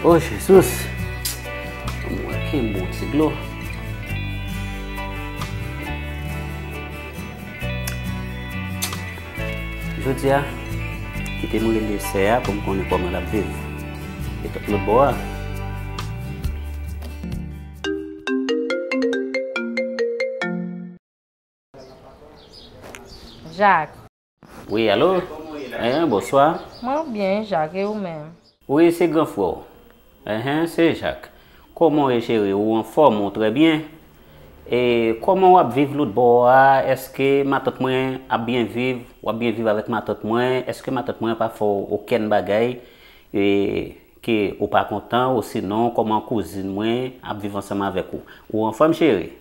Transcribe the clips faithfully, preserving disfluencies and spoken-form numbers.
O Jezis! Mwen kenbe yon ti dlo. Jodi a, kite m rele sè a pou m konnen kòman l ap viv. E tout lòt bò a. Jak. Wi, alo? Hein, bonswa. Mwen byen, Jak, e ou menm? Wi, se gran frè w. Enhen, se Jak. Kòman w ye, cheri? Ou anfòm, ou trè byen? E kòman w ap viv lòt bò a? Èske matant mwen ap byen viv? W ap byen viv avèk matant mwen? Èske matant mwen pa fè w okenn bagay, e, ke ou pa kontan? Osinon, kòman kouzin mwen ap viv ansanm avèk ou? Ou anfòm, cheri?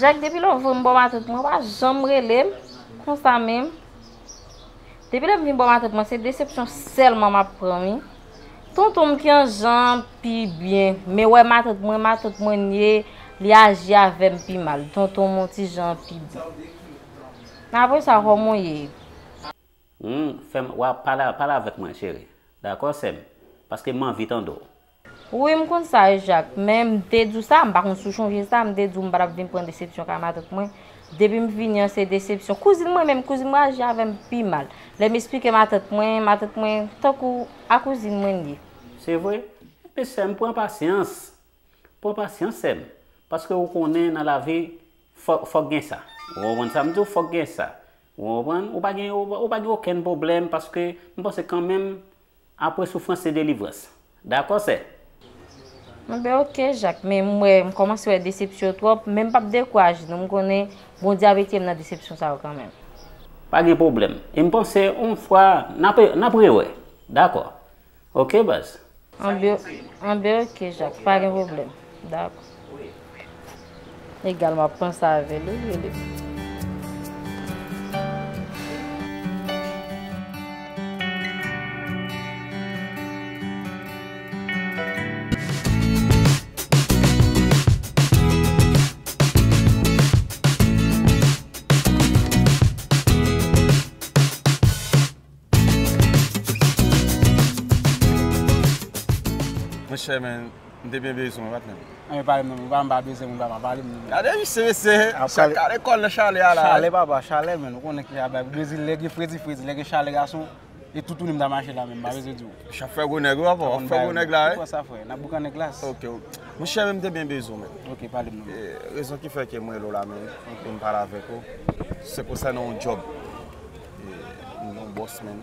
Jak, depi lè w voye m bò matant mwen, ou pa janm rele m konsa menm. Depi lè m vin bò matant mwen, se desepsyon sèlman m ap pran, wi. Tonton m ki an jan pi byen, men wè matant mwen, matant mwen ye, li aji avè m pi mal. Tonton m on ti jan pi byen. Men apre sa, kòman w ye? Hmm, fè m, w a pale, pale avèk mwen, cheri. Dakò, sè m? Paske m anvi tande w. Wi, m konn sa, Jak, men m te di w sa, m pa konn si w chonje sa, m te di w m pa t ap vin pran desepsyon kay matant mwen. Depi m vini an, se desepsyon. Kouzin mwen menm, kouzin mwen aji avè m pi mal. Lè m esplike matant mwen, matant mwen, tankou a kouzin mwen li ye. Se vre? Men sè m, pran pasyans. Pran pasyans, sè m. Paske ou konnen nan lavi, fò, fòk gen sa. Ou konprann sa m di w? Fòk gen sa. Ou konprann? Ou pa gen, ou, ou pa gen okenn pwoblèm, paske m panse kanmenm, apre soufrans se delivrans. Dakò, sè? Enben, oke, Jak, men m wè, m kòmanse wè desepsyon twòp, men m p ap dekouraje, non, m konnen Bondye ap retire m nan desepsyon sa yo kanmenm. Pa gen pwoblèm. E m panse, yon fwa, n ap, n ap rewè. Dakò. Oke, baz. Enben, enben, oke, Jak, pa gen pwoblèm. Dakò. Egal, m ap panse avè l, wi, rele m. Monchè, men, m te byen bezwen w, patnè. Anben, pale m non, men, m pa bezwen moun, papa, pale m non, men. Gade, misye, mesye, chak lekòl nan chalè a la. Chalè, papa, chalè, men, ou konnen ki a bay. Brezil, lè gen fredi, fredi, lè gen chalè, gason, e toutouni m ta mache la, men, m pa bezwen di w. Chak fè gwo nèg, wi, papa, w ap fè gwo nèg la, wi. Ou konn sa, frè, n ap boukannen glas. Oke, oke. Monchè, men, m te byen bezwen w, men. Oke, pale m non, men. E, rezon ki fè ke m rele w la, men, pou m pale avèk ou, se konsènan yon djòb. E, m gen yon bòs, men,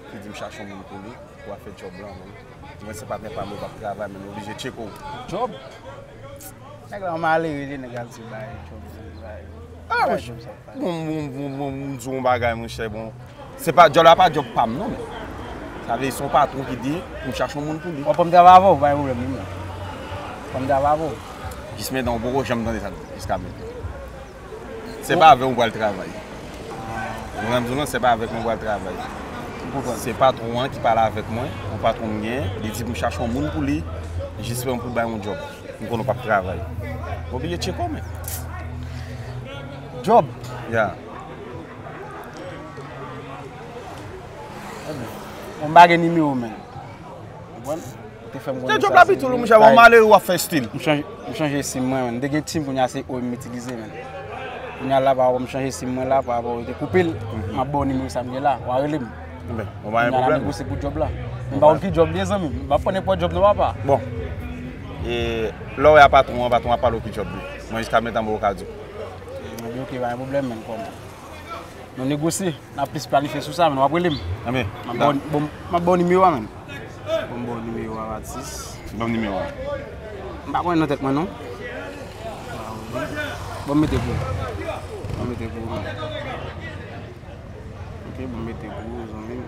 ki di m chache yon moun pou li, pou afè djòb lan, men. Mwen se patnè pa m, ou p ap travay, men m oblije tcheke w. Djòb? Nèg la malere, li nèg al di bay djòb, bay. Ah, bay djòb sa. Bon, bon, bon, bon, m di w yon bagay, monchè, bon. Se pa, djòb la pa djòb pa m, non, men. Sa vle di se yon patwon ki di pou m chache yon moun pou li. W ap ban m travay avè w, pa gen pwoblèm, non, men. Ban m travay avè w. Jis mentnan, ou poko janm tande sa, jiska mentnan. Se pa avè w m pral travay. Ou konprann m di w lan, se pa avèk mwen m pral travay. M konprann. Se patwon an ki pale avèk mwen, yon patwon m genyen, li di pou m chache yon moun pou li, jis pou bay yon djòb. M konnen w p ap travay. Oblije tcheke w, men. Djòb? Ya. Bon, m pa gen nimewo, men. Ou konprann? Ou te fè m konnen sa. Te djòb la pi tou lou, monchè, bon, malere w ap fè estil. M chanje, m chanje sim mwen, men. M te gen tim, kounye a se O M m itilize, men. Kounye a la, pa rapò m chanje sim mwen la, pa rapò yo te koupe l, m ap ba w nimewo sa m gen la, w a rele m. Kounye a n a negosye pou djòb la. M pa konn ki djòb li ye, zanmi m. M p ap pran nenpòt djòb non, papa. Bon. E lè w wè a patwon an, patwon an ap pale w ki djòb li. Mwen jiska mentnan m poko ka di w. Mwen di, oke, pa gen pwoblèm, men, kòman. Nou negosye, n ap plis planifye sou sa, men w ap rele m. Anben, m ap ba w, bon, m ap ba w nimewo a, men. Bon, m ba w nimewo a, atis. Ban m nimewo a. M pa konnen nan tèt mwen, non. Bon, m mete pou ou. Bon, m mete pou ou, men. Oke, bon, m mete pou ou, zanmi m.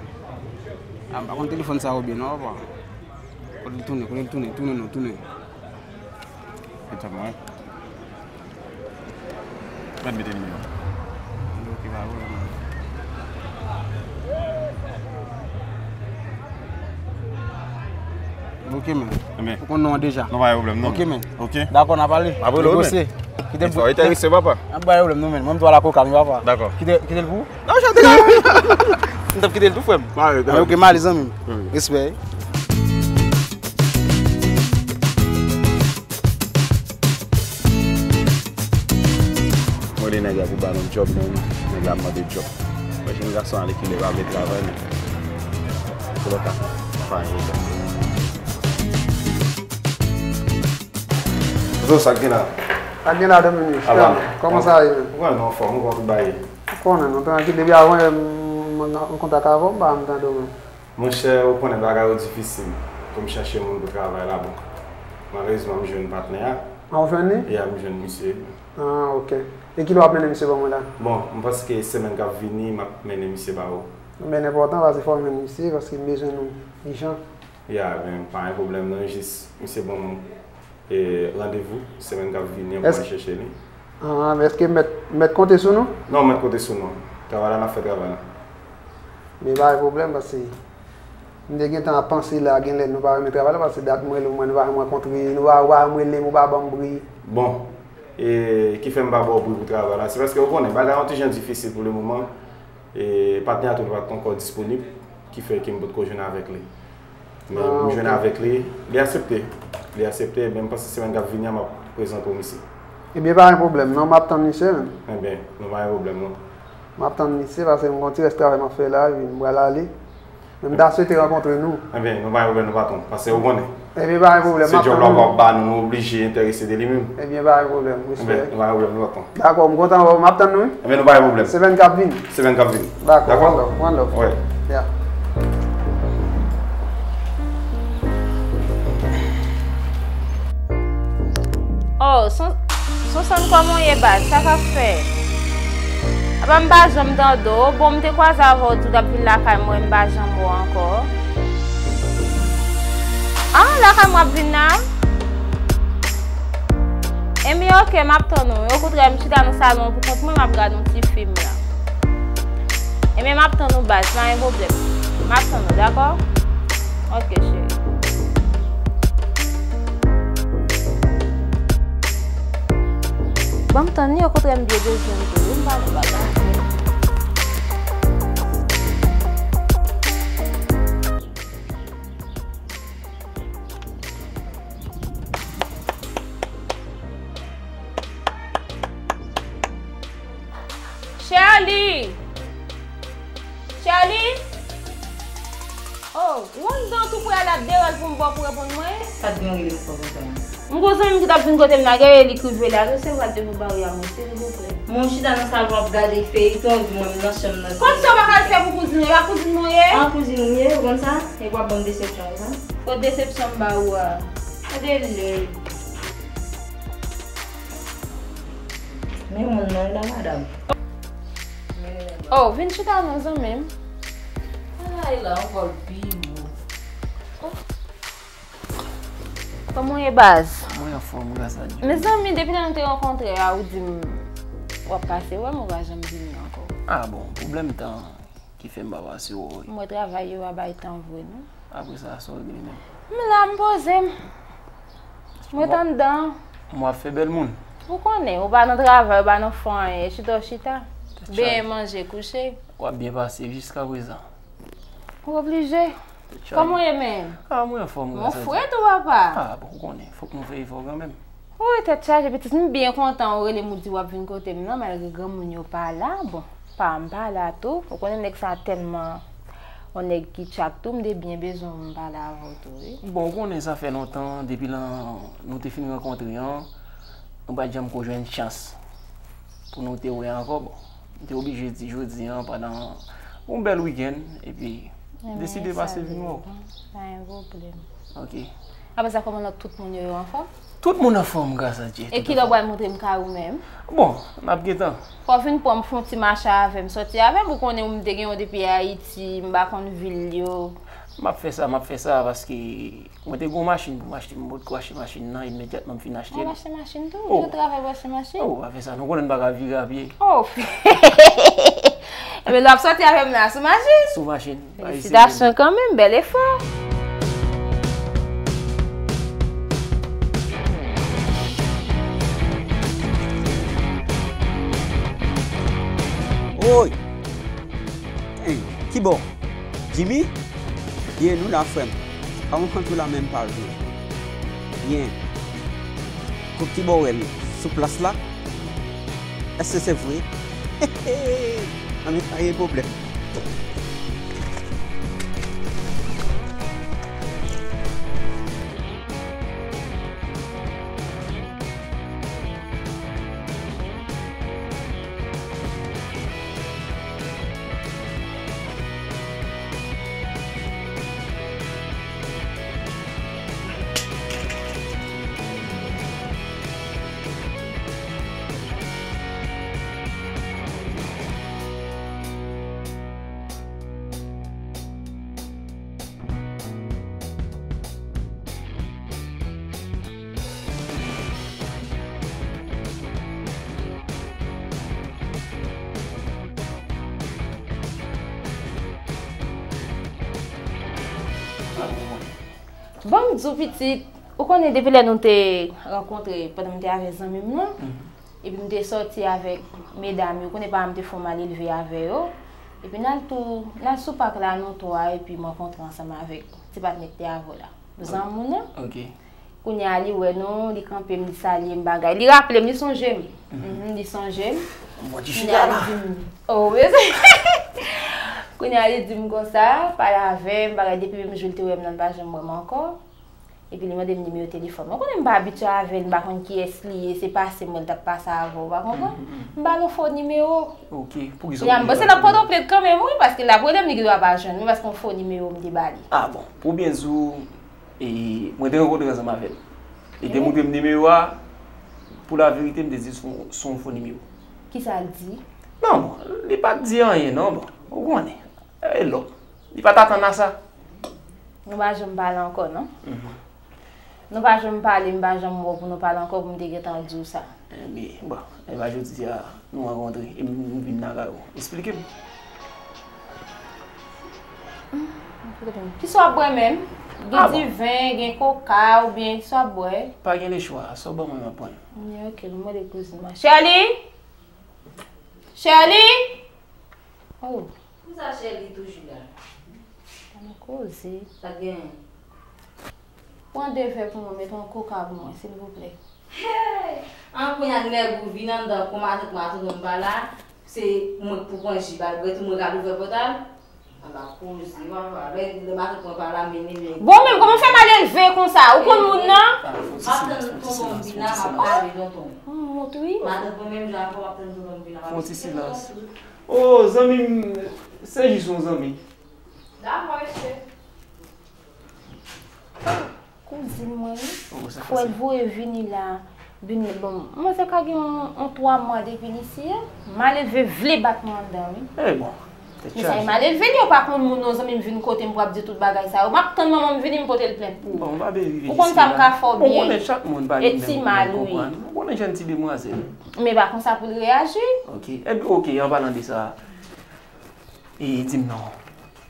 Ah, m pa konn telefòn sa yo byen, non, papa. Kote l tounen, kote l tounen, tounen non, tounen. Etan mwen. Mwen mete nimewo. Ok, pa pwoblèm. Ok, men. Ou konn non an deja. Non, pa gen pwoblèm, non. Ok, men. Ok. Dakò, n a pale. Pa pwoblèm, men. Negosye. Kite l pou. Enterese, papa. N ap bay pwoblèm, non, men. Mwen, m tou a la koka, men, papa. Dakò. Kite, kite l pou ou? Non, chante la. M t ap kite l tou, frè m. Ok, m ale, zanmi m. Respè. Nèg la pou ba nou djòb, men nèg la ap mande djòb. Mwen, jèn gason ale kilè pa vle travay, men se lòt afè. Pa gen pwoblèm. Zo, sa k gen la? Sa k gen la, Dominique? Kòman sa ye menm? Ou konnen nou anfòm, ou konnen tout bagay. Ou konnen nou trankil. Depi avan yè, m, m, m an kontak avè w, m pa janm tande w menm. Monchè, ou konnen bagay yo difisil pou m chache moun pou travay la, bon. Malerezman, m jwenn patnè a. A, ou jwenn li? Ya, m jwenn misye. Ah, ok. E kilè w ap mennen misye ban mwen la? Bon, m panse ke semèn k ap vini, m ap mennen misye ba ou. Men enpòtan, paske fò w jwenn misye, paske m bezwen nou ijan. Ya, men pa gen pwoblèm non, jis misye ban m, e, randevou, semèn k ap vini an pou al chèche li. Ah, men èske m mèt, mèt konte sou nou? Non, mèt konte sou nou. Travay la, n ap fè travay la. Men pa gen pwoblèm, paske m te gentan ap panse la, genlè nou pa renmen travay la, paske dat m rele w, mwen, nou pa janm rankontre, nou pa, ou pa janm rele m, ou pa ban m bri. Bon, e, ki fè m pa ba w bri pou travay la, se paske ou konnen, bagay yo ti jan difisil pou le moman. E, patnè a tou li pa t ankò disponib, ki fè ke m potko jwenn avèk li. Men, ah, pou m jwenn avèk li, li aksepte. Li aksepte, men m panse semèn k ap vini an, m ap prezante w misye. Ebyen, pa gen pwoblèm, non, m ap tann misye, menm. Ebyen, nou pa gen pwoblèm, non. M ap tann misye, paske m gon ti rès travay m ap fè la, epi m pral ale. Men m ta swete rankontre nou. Ebyen, nou pa gen pwoblèm, nou patwon. Paske ou konnen. Ebyen, pa gen pwoblèm, m ap tann nou. Se djòb la w ap ba nou, nou oblije enterese de li menm. Ebyen, pa gen pwoblèm, respè. Ebyen, nou pa gen pwoblèm, nou patwon. Dakò, m kontan wè w, m ap tann nou, wi. Ebyen, nou pa gen pwoblèm. Semèn k ap vini. Semèn k ap vini. Dakò, dakò? One love, one love. Wi. Yeah. Oh, son, son sèn kòman w ye baz? Sa k ap fèt? Apa m pa janm tande w? Bon, m te kwaze avè w, di w t ap vin lakay mwen, m pa janm wè w ankò. Ah, lakay mwen w ap vin la? Ebyen, ok, m ap tann ou. Okontrè, m chita nan salon pou kont mwen, m ap gade yon ti fim la. Ebyen, m ap tann ou baz, pa gen pwoblèm. M ap tann ou, dakò? Ok, cheri. Ban m tann li, okontrè, m byen bezwen l tou wi, m pa nan bagay. Sherly! Sherly! Oh, ou anndan tou prè la, ap deranj pou m ba w pou reponn mwen? Sa t gen rele m fò konsa? M gon zanmi m ki t ap vin kote m la, genlè li k rive la, resevwa l devan bari a mwen, silvouplè. Mwen chita nan salon ap gade feyiton, epi mwen m nan chanm nan. Kòmsi w pa ka al fè pou kouzin ou, e pa kouzin mwen w ye? An kouzin ou m ye, ou konn sa? Epi w ap ban m desepsyon konsa? Fò desepsyon m ba ou a. Gade lè. Men moun nan wi la, madanm. Oh, vin chita non, zanmi m. Ay, la, yon vòl pi wo. Oh. Kòman w ye, baz? Mwen anfòm, gras a Dye. Mezanmi, depi lè nou te rankontre a, ou di m w ap pase wè m, ou pa janm vini ankò. Ah bon, pwoblèm tan ki fè m pa pase wè w wi. M wè travay yo pa bay tan vre non. Apre sa, sa w regle menm? M la, m poze m. M ret anndan. M wè w ap fè bèl moun. Ou konnen, ou pa nan travay, ou pa nan fè anyen, chita w chita. Benyen, manje, kouche. W ap byen pase jiskaprezan. Ou oblije. Kòman w ye menm? Ah, mwen anfòm, gras a Dye. Mwen fre tou, papa. Ah, bon, ou konnen, fòk nou fè efò kanmenm. Wi, tèt chaje, pitit, m byen kontan ou rele m, ou di w ap vin kote m nan, malgre granmoun yo pa la, bon, pa m pa la tou. Ou konnen nèg sa tèlman yon nèg ki tchak tou, m te byen bezwen w, m pale avè w tou, wi. Bon, ou konnen sa fè lontan, depi lè nou te fin rankontre an, nou pa t janm ko jwenn chans pou nou te wè ankò, bon. M te oblije di jodi an pandan yon bèl wikenn, epi m deside pase vin wè w. Pa gen pwoblèm. Ok. Apre sa, kòman lòt tout moun yo, yo anfòm? Tout moun anfòm, gras a Dye. E kilè w pral montre m kay ou menm? Bon, n ap gentan. Fò w vin pran m, fè yon ti mache avè m, sòti avè m, ou konnen m te gen w depi Ayiti, m pa konn vil yo. M ap fè sa, m ap fè sa, paske mwen te gen yon machin pou m achte, m potko achte machin nan imedyatman m fin achte l. Ou achte machin tou? Ou travay pou achte machin? Oh, pa fè sa, nou konnen n pa ka vire a pye. Oh! Ebyen, lè w ap sòti avè m la, sou machin? Sou machin. Felisitasyon kanmenm, bèl efò. Woy! Hey, kibò? Jimmy? Byen, nou la, frè m. Pa rankontre w la menm pa jou. Byen. Kot kibò w wè l? Sou plas la? Èske se vre? Anben, pa gen pwoblèm. Bon, m di w pitit, ou konnen depi lè nou te rankontre pandan m te avèk zanmi m nan, epi m te sòti avèk medam yo, ou konnen paran m te fè yon malelve avè yo, epi n al tou, n al sou pak la nou twa, epi m rankontre ansanm avèk ti patnè k te avè w la. Zanmi w nan. Ok. Kounye a, li wè nou, li kanpe m, li salye m, bagay. Li raple m, li sonje m. Mhm, li sonje m. Bon, ti chita la. Kounye a, li di m, oh, mezanmi. Kounye a, li di m konsa, pale avè m, bagay, depi menm jou li te wè m nan, li pa janm wè m ankò. Epi li mande m nimewo telefòn mwen. Ou konnen m pa abitye avè l, m pa konn kiyès li ye, se pase m wè l t ap pase avè w, ou pa konprann? Mhm, mhm. M ba l yon fo nimewo. Ok, poukisa w... Kounye a, m panse l ap pote w plent kanmenm, wi, paske l ap rele m, li gendwa pa jwenn mwen, paske yon fo nimewo m te ba li. Ah bon, pou byen di w, e, mwen te rankontre ansanm avè l. Li te montre m nimewo a, pou laverite, m te di se yon, se yon fo nimewo. Kisa l di? Non, bon, li pa t di anyen, non, bon, ou konnen. E lòm. Li pa t atann a sa. Nou pa janm pale ankò, non? Mhm. Nou pa janm pale, m pa janm wè w pou nou pale ankò, pou m te gentan di w sa. Enben, bon, e pa jodi a nou rankontre, e m, m vin lakay ou. Esplike m. Kisa w ap bwè menm? Gen diven, gen koka, oubyen kisa w ap bwè? Pa gen lechwa, sa w ban mwen, m ap pran l. Oke, m mande kouzin mwen. Sherly! Sherly! Oh. Poukisa Sherly toujou la? Pa nan koze. Pa t gen anyen. Pran de vè pou mwen, met yon koka pou mwen, silvouplè. Hey! An kounye a nèg ou vin anndan kou matant mwen, matant mwen pa la, se mwen k pou pran ji ba l bwè, tou mwen k al ouvè pòt a l. Anba koze, papa, lè, lè matant mwen pa la, mennen nèg. Bon, menm kòman w fè malelve konsa? Ou konn moun nan? M ap tann tonton m vin la, m ap pale tonton. Yon mot, wi. Matant mwen menm jan avè w, m ap tann tonton m vin la, m ap... Fè yon ti silans. O, zanmi m, se jis yon zanmi. Dakò, mesye. Kouzin mwen, wi. Frè l voye vini la. Vini, bon, manzè ka gen yon, yon twa mwa depi l isi a. Malelve vle bat mwen anndan, wi. E bon. Men sa e malelve li, yo pa konn moun non, zanmi m vin kote m pou ap di tout bagay sa yo. M ap tann manman m vini, m pote l plent pou ou. Bon, m pa bezwen rive jis la. Ou konn sa m ka fè w byen. Ou konnen chak moun pa gen menm konprann. Ou konnen jèn ti demwazèl. Men pa konsa pou l reyaji. Ok. Enben, ok, an palan de sa, e di m non.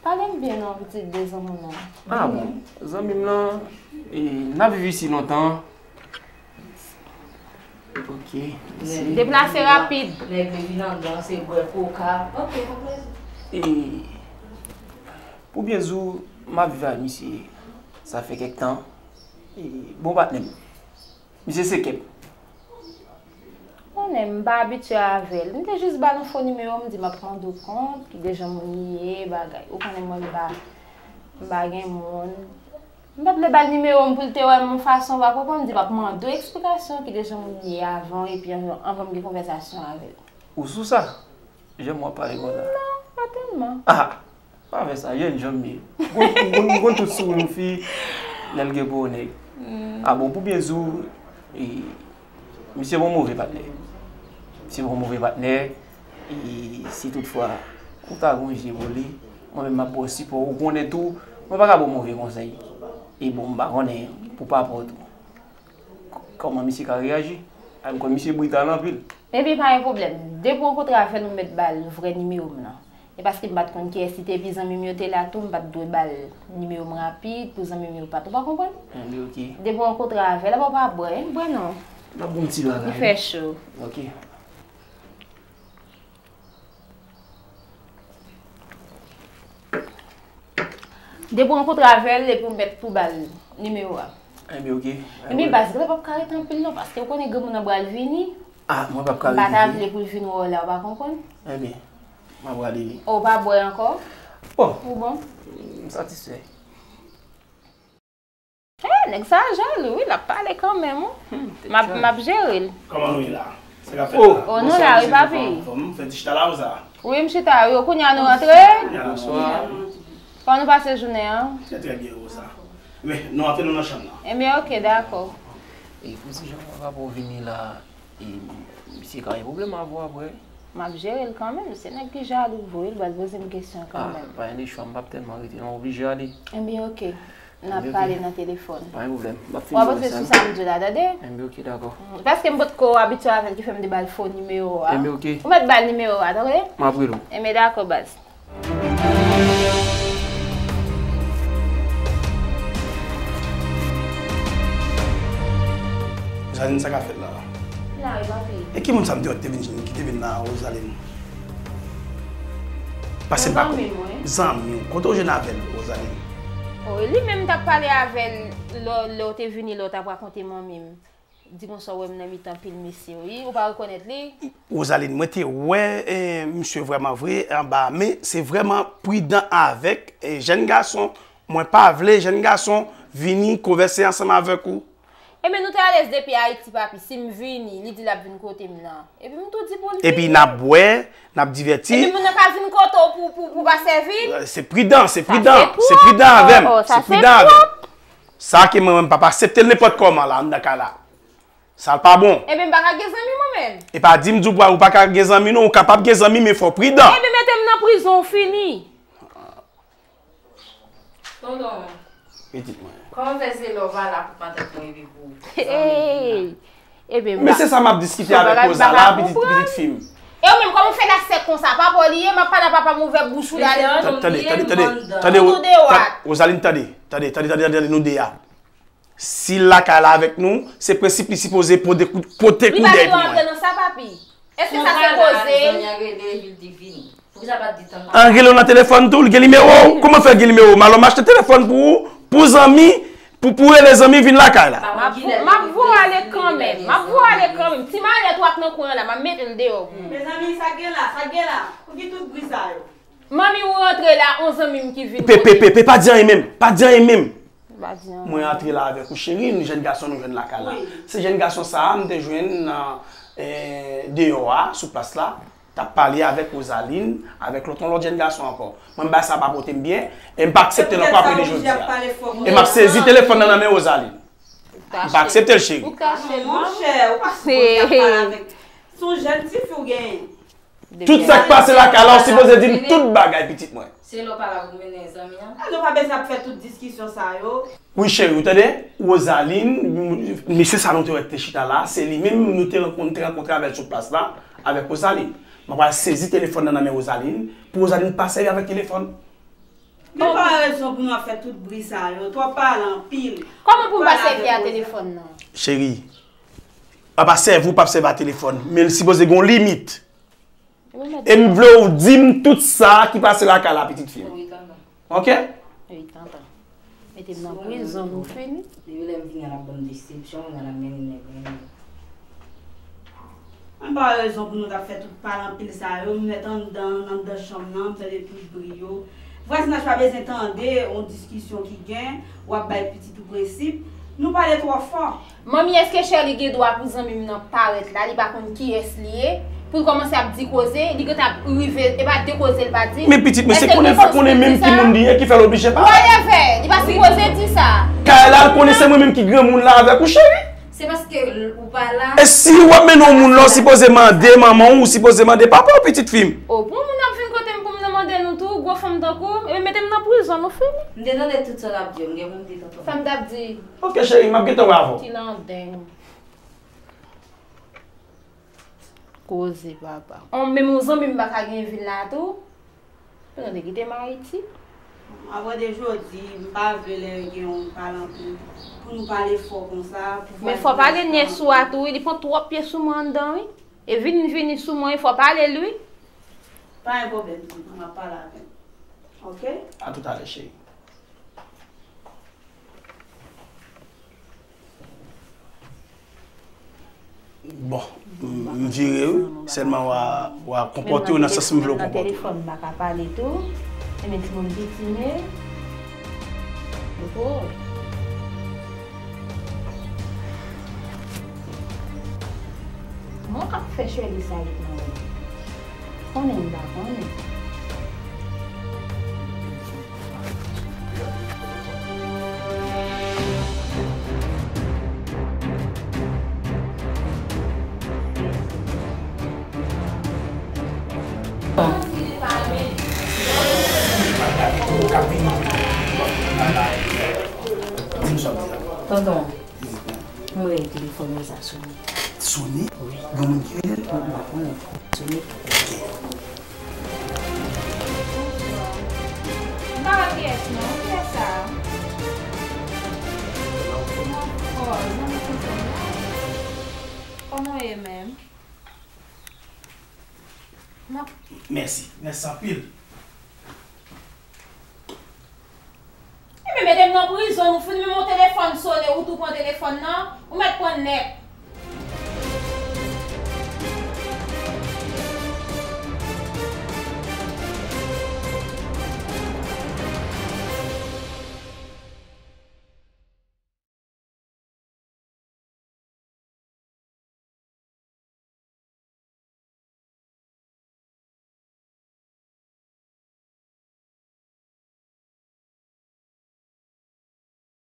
Pale m byen non, pitit de zanmi w nan. Ah bon, zanmi m nan, e, n ap viv isi lontan. Ok. Deplase rapid. Nèg vin anndan, se bwè koka. Ok, pran plezi. E, pou byen di w, m ap viv ak misye, sa fè kèk tan. E, bon patnè m. Misye se kèm. Konnen m pa abitye avè l. M te jis ba l yon fo nimewo, m di m ap mande w kont, ki de jan moun li ye, bagay. Ou konnen mwen m pa, m pa gen moun. M pa t vle ba l nimewo m pou l te wè m yon fason, w pa konprann, m di m ap mande w eksplikasyon, ki de jan moun li ye avan, epi anvan, anvan m gen konvèsasyon avè l. Ou sou sa? Janm w ap pale konsa. Non, pa tèlman. Ah! Pa fè sa, jèn jan m ye. M konn, m konn, m konn tout souri yon fi, lè l gen pou yon nèg. Hmm. Ah bon, pou byen di w, e, misye yon move patnè. Misye yon move patnè, e, si toutfwa ou ta gen yon je pou li, mwen menm m ap ba w sipò, ou konnen tou, mwen pa ka ba w move konsèy. E bon, m pa konnen pou papa w tou. K-, kòman misye ka reyaji? A, m kwè misye brital anpil. Epi pa gen pwoblèm. Depi w rankontre avè l, ou mèt ba l vrè nimewo m nan. E paske m pa t konn kiyès li te ye, zanmi m yo te la tou, m pa t dwe ba l nimewo m rapid pou zanmi m yo pa t, ou pa konprann? Enben, ok. Depi w rankontre avè l, apa w pa bwè, bwè non. M ap bwè yon ti bagay. Li fè cho. Ok. Depi w rankontre avè l, epi w mèt tou ba l nimewo a. Enben, ok. Enben, baz, gade, p ap ka rete anpil non, paske w konnen granmoun nan pral vini. Ah, mwen p ap ka rete vye. M pa ta vle pou l vin wè w la, ou pa konprann? Ebyen, m ap rale li. Ou pa bwè ankò? Bon. Ou bon? M satisfè. Eh, nèg sa jalou, wi, l ap pale kanmenm, wi. M ap, m ap jere l. Kòman nou ye la? Sa k ap fèt la? Oh, nou la, wi, papi. Anfòm, fè ti chita la, ou sa? Wi, m chita, wi. Kounye a nou rantre? Bonswa. Kòman nou pase jounen an? Trè, trè byen, Rosa. Men, nou antre nou nan chanm nan. Ebyen, oke, dakò. E pou ti jan rapò vini la, e misye ka gen pwoblèm avè w apre. M ap jere l kanmenm, se nèg ki jalou vre, wi, l pral poze m kesyon kanmenm. Ah, pa gen de chwa, m p ap tèlman rete non, m oblije ale. Ebyen, oke. N ap pale nan telefòn. Pa gen pwoblèm. M ap fini. W ap panse sou sa m di w la, tande? Enben, oke, dakò. Mm, paske m potko abitye avè l ki fè m te ba l fo nimewo a. Enben, oke. Ou mèt ba l nimewo a, tande? M ap rele w. Enben, dakò, baz. Rosaline, sa k ap fèt la? La, wi, papi. E ki moun sa m te wè ki te vin, ki te vin la, Rosaline? Paske m pa konn. Yon zanmi mwen. Zanmi w. Kote w jwenn avè l, Rosaline? Oh, li menm t ap pale avè l lè, lè w te vini, lè w t ap rakonte manmi m. Di konsa w wè m nan mitan pil mesye, wi. Ou pa rekonèt li? Rosaline, mwen te wè, eh, misye vrèman vre anba, men se vrèman pridan avèk, eh, jèn gason. Mwen pa vle jèn gason vini konvèse ansanm avèk ou. Ebyen, nou te alèz depi Ayiti, papi. Si m vini, li di l ap vin kote m nan. Epi m tou di pou l vini. Epi n ap bwè, n ap divèti. Epi moun nan ka vin kote w pou, pou, pou pa sèvi l? Eh, se pridan, se pridan. Se pridan avè m. Se pridan avè m. Sa ke mwen menm m p ap aksepte l nenpòt kòman la, anndan kay la. Sa l pa bon. Ebyen, m pa ka gen zanmi mwen menm. E pa di m di w pa, ou pa ka gen zanmi non, ou kapab gen zanmi, men fò w pridan. Ebyen, mete m nan prizon, w fini. Tonton. Pitit mwen. Kòman fè se lè w pa la pou matant mwen epi pou zanmi vin la? Hey! Ebyen, men se sa m ap diskite avèk Rosa la, pitit, pitit fi m. E ou menm, kòman w fè la sèk konsa? Papa w li ye, m ap pale a papa m, ouvè bouch ou la. Tande, tande, tande, tande, Rosaline, tande, tande, tande, tande, nou de a. Si l lakay la avèk nou, se prensip li sipoze pote kou, pote koudèy pou mwen. Li pa gen dwa antre nan sa, papi. Èske sa se koze? Zanmi an rele, li di vini. Poukisa pa di tann la? An rele w nan telefòn tou, l gen nimewo w. Kòman fè l gen nimewo w? M alò m achte telefòn pou ou, pou zanmi, pou, pou rele zanmi vin lakay la. M ap, m ap voye ale kanmenm. M ap voye ale kanmenm. Ti malèt w ap nan kwen an la, m ap mete l deyò pou ou. Mezanmi, sa k gen la? Sa k gen la? Pou ki tout bri sa yo? Manmi ou rantre la, on zanmi m ki vin kote m. Pe, pe, pe, pe, pa di anyen menm. Pa di anyen menm. Pa di anyen. Mwen antre la avèk ou, cheri, nou jèn gason nou jwenn lakay la. Wi. Se jèn gason sa a m te jwenn nan, eh, deyò a, sou plas la. T ap pale avèk Rosaline, avèk lòt, yon lòt jèn gason ankò. Mwen, bagay sa pa pote m byen, e m pa aksepte l ankò apre de jodi a. E m ap sezi telefòn nan nan men Rosaline. M pa aksepte l, cheri. Ou kache l, monchè, ou pa sipoze ap pale avèk. Se yon jèn tifi w genyen. Tout sa k pase lakay la, ou sipoze di m tout bagay, pitit mwen. Se lè w pa la pou mennen zanmi an. A, nou pa bezwen ap fè tout diskisyon sa yo. Wi, cheri, ou tande? Rosaline, m-, mesye sa nou te wè ki te chita la, se li menm nou te rankontre, rankontre avè l sou plas la, avèk Rosaline. Mwen pral sezi telefòn nan nan men Rosaline, pou Rosaline pa sèvi avèk telefòn. Men pa rezon pou nou ap fè tout bri sa yo, twò pale anpil. Kòman pou m pa sèvi a telefòn nan? Cheri, a pa sèvi, ou p ap sèvi a telefòn, men l sipoze gen yon limit. E m vle w di m tout sa ki pase lakay la, pitit fi m. Wi, tonton. Oke? Wi, tonton. Mete m nan prizon, nou fini. Depi lè m vini an, l ap ban m desepsyon, kounye a l ap mennen nèg mennen. Ann pa rezon pou nou t ap fè tout pale anpil sa yo, m mèt anndan, anndan chanm nan, m tande tout bri yo. Vwazinaj pa bezwen tande yon diskisyon ki gen, w ap bay pitit ou prensip. Nou pale twò fò. Manmi, èske Sherly gen dwa pou zanmi m nan parèt la, li pa konn kiyès li ye, pou l kòmanse ap di koze, li gentan ap rive, e pa de koze l pa di. Men pitit mwen, se konnen l pa konnen menm ki moun li ye ki fè l oblije pale. Whatever, li pa sipoze di sa. Kay la, l konnen se mwen menm ki granmoun la avèk ou, cheri. Se paske l, ou pa la. E si w ap mennen yon moun la, ou sipoze mande manman w, ou sipoze mande papa w, pitit fi m. O, pou yon moun ap vin kote m pou m nan mande nou tou, gwo fanm tankou w, ebyen mete m nan prizon, nou fini. M te tande tout sa w t ap di yo, m gen pou m di tonton. Sa m t ap di? Oke, cheri, m ap gentan wè avè w. Ti landeng. Koze, papa. On, menm yon zanmi m pa ka gen vin la tou. Mwen te kite m Ayiti. Apre de jodi, m pa vle lè gen yon pale anpil. Pou nou pale fò konsa, pou vwazinaj. Men fò pale nyès ou a tou, wi. Li pran twòp pye sou mwen anndan, wi. E vini, vini sou mwen, wi. Fò pale l, wi. Pa gen pwoblèm, tonton, m ap pale avè l. Oke? A toutalè, cheri. Bon, M, m vire wi, sèlman w a, w a konpòte w nan sans m vle w konpòte w. Telefòn m pa ka pale tou. Ebyen timoun pitine. Ou ko. Mwen k ap fè cheri sa ret nan men. Konnen m pa konnen. Tonton, m wè telefòn Rosa sone. Sone? Wi. Gen moun ki rele l? Mwen pa konnen. Sone. Ok. M pa wè kiyès non. Kiyès sa a? Oh, zanmi Tonton nan. Kòman w ye menm? M ap Mèsi. Mèsi anpil. Ebyen, mete m nan prizon, nou fin menm yon telefòn sone, ou tou pran telefòn nan, ou mèt pran nèt.